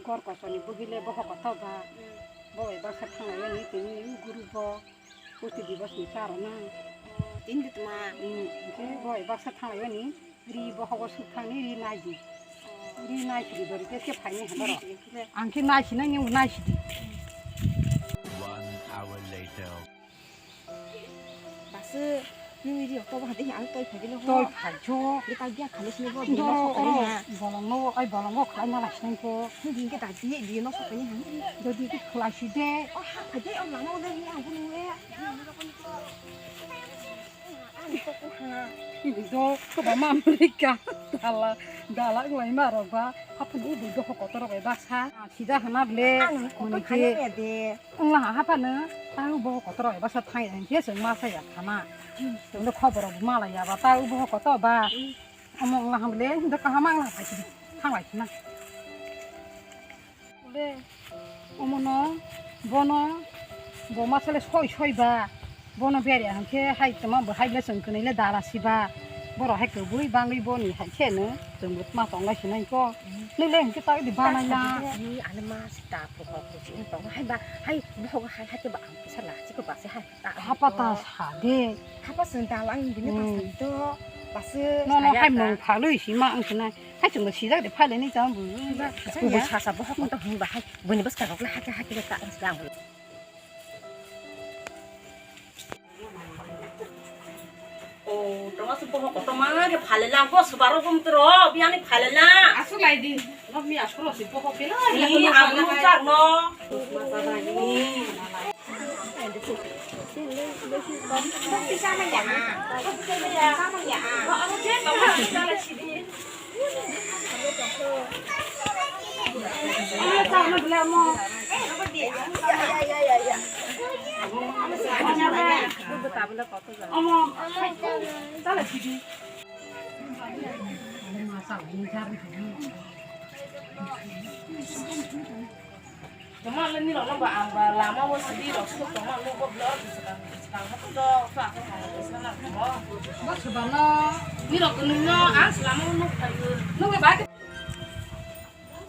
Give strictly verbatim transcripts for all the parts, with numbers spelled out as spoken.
Kor kosoni bugile boho koto ba. Bo bai baksa thanglaiyo ni tini guru bo. Puti dibos ni charo na. Tini de tma. Hmm, hingke bo bai baksa thanglaiyo ni. Ri bohogo suk thangni ri naidi. Ri naisidi bori ke ke phaini habaro. Ang khe naisi nang yang naisidi. One hour later. Basu, nini ri okto bahadi ang toi phai dilo. Toi phai cho. Ri ta gya khali sini bo. Doro dilo oro. Bolong no, ai bolong no khlai na lai sini ko. Nini ke ta di di no so ni ha. Dodi ke khlai si de. Oh ha phai de, oh lama udah ni aku nule. Dok, koba ma America. Dala, dala wnglaima rok ba. Haphano ui bui doho kotor rok bai baksa. Sida hana ble. Ang kotor muni khe. Khaina ya de. Wngla ha haphano. Tang bo kotor rok bai baksa thang ya. Hingke se ma sa ya khana. Tong do khobor rok ma la ya ba. Ta ui bo kotor ba. Omo wngla ha ble. Hindo kaham wngla ha. Thang lai khna. Ule, omono, bono, bo masale soi soi ba, bono beri hingke hai tongma bo hai le chwng kwnwi le dala si ba, borok hai kwbui bangwi boni hai khe no chwng bo ma tong lai sinai ko, nile hingke ta di banai la. Ani ma si ta pho pho si tong hai ba, hai bohogo hai hai ke ba ang kisa la si ko ba se hai. Hapa ta sa de. Hapa sung ta lang bini ta sa do. Basi. No no hai mung phalui si ma ang sinai. Hai chungo sijak de phalai ni chang bu. Kubu sa sa bohok to hung ba hai. Bini bas ka rok la hake hake ta ang sa ang. O tama su bohok to ma ke phalai lang ko su baro gum tro biani phalai lang. Asu lai di. No mi asuro si bohok ke la. Ni ang lu chak no. Tongma le nirok no ba ang ba lama o sidi rok suk tongma nukgo blo swkang swkang hapu do sa ko ha ko sana ko. Bo swbano nirok kwnwi no ang se lama o nuk phaio. Nukgo ba ke.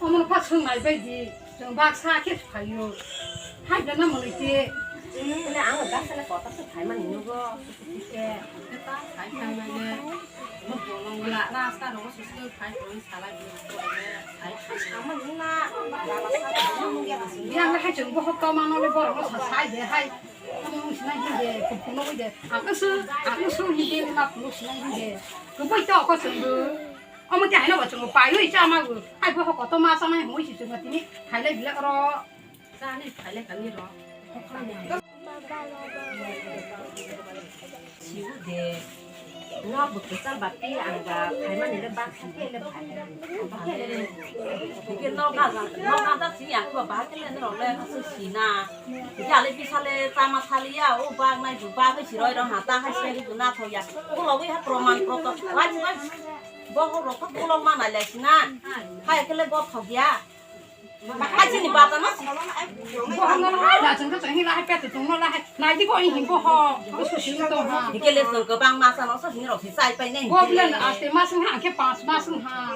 Omo no pha swngnai bai di. Chwng baksa khe phaio. Hai jana mwnwi te. Ele ang baksa le kotor se phaimani nukgo. Ke ta sai sai mai le. Mo bolong la rasta ro se se phai ko sala di ko le. Ai. Yang le hai chwng bohok to mano le borok no sa sai de hai. Omo wng sinai hinde, kuphurno ui de. Ang khe su, ang khe su hinde, ma phuru sinai hinde. Kubui to ko chwng bo. Omo te haino bo chwng bo pai ui cha ma bo. Hai bohok kotor ma cha nai hwnwi si chwng bo tini phailai bile oro. Cha ni phailai kami ro. Siu de. No bo kwchal ba pi ang ba phaimani le bak sa ke le phai. Ke no ga ga, no ga da si ang ko ba ke le no le su si na. Ya le bisa le tama thali ya o bak nai bu bak si roi rong ha ta hai se ri na tho ya. Ko lo wi ha proman proto. Wa ji wa. Bo ho ro ko lo ma nai le si na. Hai ke le bo tho ya. Bahai chini bata no. Bo hang no hai da chang chang hi la hai pet tung no la hai. Nai di bo hi bo ho. Bo su shi to ha. Hike le so ko bang ma sa no so hi ro si sai pai nei. Bo blen aste ma sung ha ke pas ma sung ha.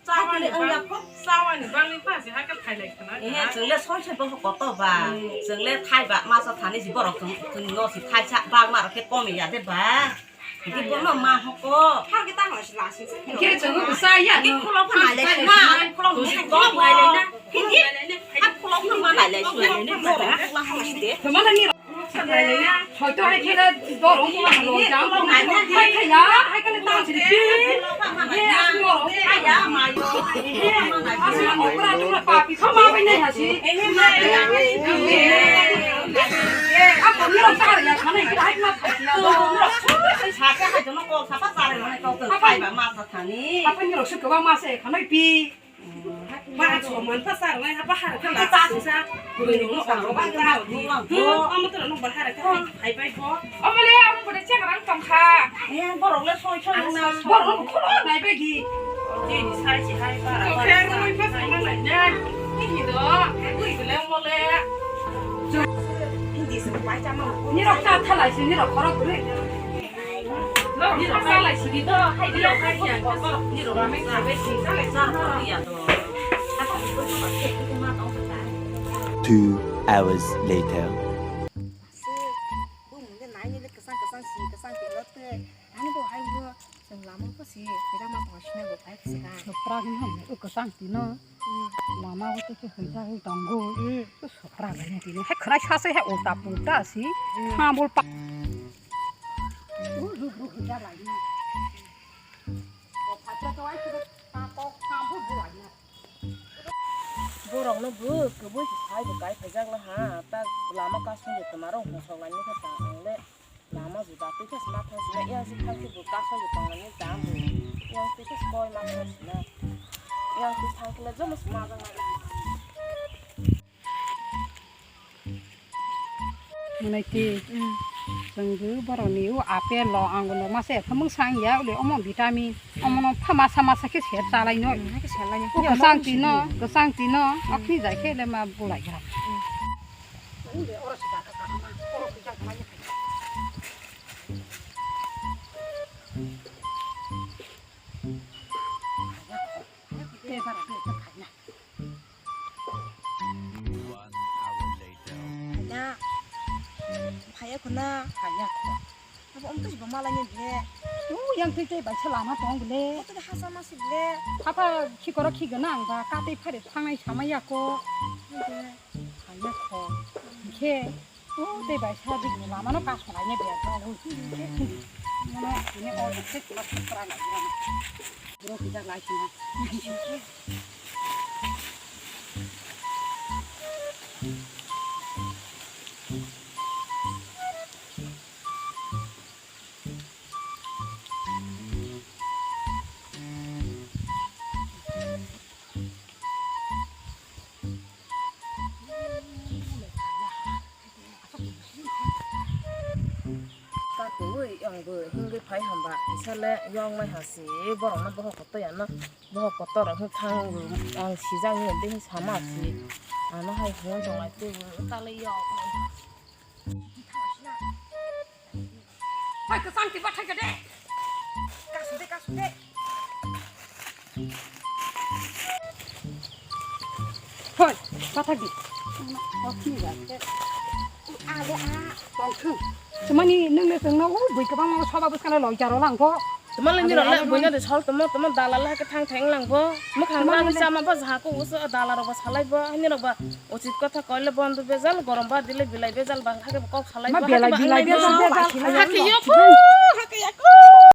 Chawani bang, chawani bangni pa se hai ke phailai khna. Eh, chwng le soi soi bo koto ba. Chwng le thai ba ma sa thani si borok chwng, chwng no si thai sa bang ma ro ke komi ya de ba. Di bono ma hoko. Har kita ngai sila sing sing. Kiri chungu bisa ya. Di khulok pha nai le sing na. Khulok ni ko ngai le na. Hindi. Har khulok pha ma nai le sing na. Mo ro khulok pha nai de. Kemana ni? Hoito hai khela dorong khulok pha nai. Jang khulok nai. Hai khela hai khela ta sini. Ye asmo. Hai ya ma yo. Asmo ko ra tu papi kho ma bai nai hasi. Ako ni ro sa ya khana ikra hai ma. Saka hai jono kok sapa sare mane kok kai ba ma sa thani. Apa ni ro su ko ba ma se khana pi. Ba so man pa sar nai apa har ka la sa. Guru ni ko sa ro ba ta di. Amo to no ba har ka hai pai bo. Amo le amo bo de chang rang tong kha. Eh borok le soi soi na. Borok ko nai bai di. Di ni sai si hai ba. Ko khe roi pa sa nai na. Ni do. Ui le mo le. Nirok ta thalai si nirok khorok kwrwi. Nirok thalai si nirok hai nirok hai ya. Nirok ramai khabai si thalai sa ya do. Ako Two hours later. Bumung de nai ni le kwchang kwchang si, kwchang twi rw twi. Ani bo hai bo chwng lama bo si, tira ma bo sina bo pai se ka. Sopra ni ham, o kwchang twi no. Hmm. Lama bo te ke hoi ja hoi tongo. Hmm. O sopra ni twi no. Hai khwrai sa se hai ulta pulta si. Hmm. Ha bol pa. O ru ru hoi ja lai ni. O pha cha to ai se ta ko ha bol bol lai ni. Borokno bwk kwbwi se sai bo kai phaijak no ha, ta lama kasung de twmaro hwnsok lainai khe tang ang le. Lama juda twi khe sma thang sima yang si thang khe bo kasung de tong lainai jang bo. Yang twi khe soi ma thang sima. Yang twi thang khe le jomo sma jang nai. Mwnai twi. Hmm. Chwng bo borokni o apple lo, angur lo masa epha mung sang ya, ule omo vitamin, omo no pha masa masa khe ser chalai no. Hmm, hai khe ser lai no. O kwchang twi no, kwchang twi no, hmm, o khni jai khe le ma bulai gra. Hmm. Ule oro se ka ka ka ma, oro se ka ka ma. Te bara te ka na. One hour later. Khaina. Phaiya khuna. Phaiya kho. Abo omtwi bo malai ni bile. Tu yang twi twi bai se lama tong bile. Oto de hasa masi bile. Hapa khikoro khigana ang ba katwi phare thangnai sama ya ko. Phaiya kho. Khe. O tei bai sa dik ni lama no kasonai ne bia jang hui. Mano ini o se kula kula na. Bro kita lai sini. Kakui, ang bo hingwi phai hamba, kisa le yong nai ha si, borok no bohok kotor ya no, bohok kotor rok thang ang sijak ni de sama si, ano hai hwn tong lai tei bo kale yok. Hai, kwchang twi bathai kha de. Kasu de, kasu de. Hoi, bathai di. Oki ba. Ale a. Tongthung. Semani nung le tongno, o bui kwbang ma soba bwskang le loi jaro lang kho. Tuma le nirok le buino de sol tuma, tuma dalal le hake thang thang lang bo. Mwkhang ma ni chama bo jahako uso dalal rok bo salai bo, nirok ba uchit kotha koile bondo bejal, gorom ba dile bilai bejal ba hake bo kok salai bo. Ma belai bilai bejal, bejal. Hake yo ko, hake yo ko.